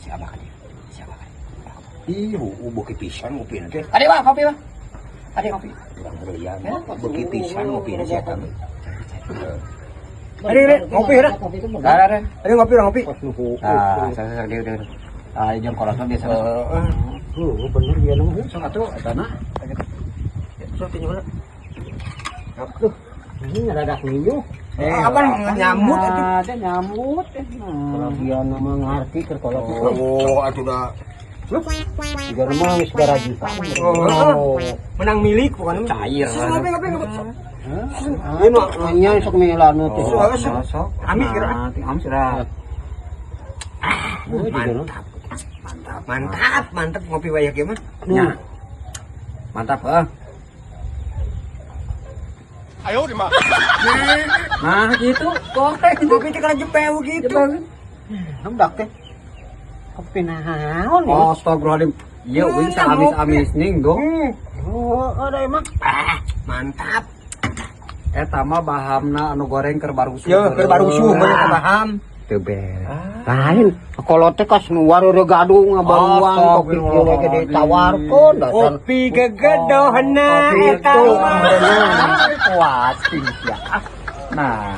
Si Abah ka dieu. Si Abah ka dieu. Ih, beuki pisan ngopi teh. Ade wah kopi wah. Ade kopi. Urang heureuyan. Beuki pisan ngopi si eta. Ade, ade, ngopi dah. Ada ada. Ade ngopi lah ngopi. Ah, saya dia udah. Ah, jeung kolot mah biasa. Oh, bener dia nang. Sok atuh eta na. Sok tinju heula. Ini rada nginyuh. Eh, Apa nyamut atuh? Ada nyamut. Kalau dia nama ngarti keur kolot. Oh, atuh da. Tiga mah geus garajutan. Oh. Menang milik pokoknya. mah. Cair. Sok ngopi ngopi ngopi. Sok. Ieu mah nya sok milanu teh. Sok, sok. Sok. Amis kira. Amis kira. Oh, juga no. Mantap. Mantap, mantap, mantap ngopi wayah kieu mah. Nya. Mantap, eh. Ayo di mah. Nah, gitu. Goreng. Ngopi teh kana jepeu gitu. Hendak teh. Kopi naon ya? Astagfirullahaladzim. Iya, wing amis-amis ning dong. Oh, ada emang. Ah, mantap. Eta mah bahamna anu goreng keur barusuh. Yo, keur barusuh mah teu paham. Teu beres. Lain, kolot teh kas nu wareureun gadung ngabaruang kopi kieu we gede ditawarkeun dasar. Kopi gegedohna Kopi eta itu. mah. Kuat sia. Nah,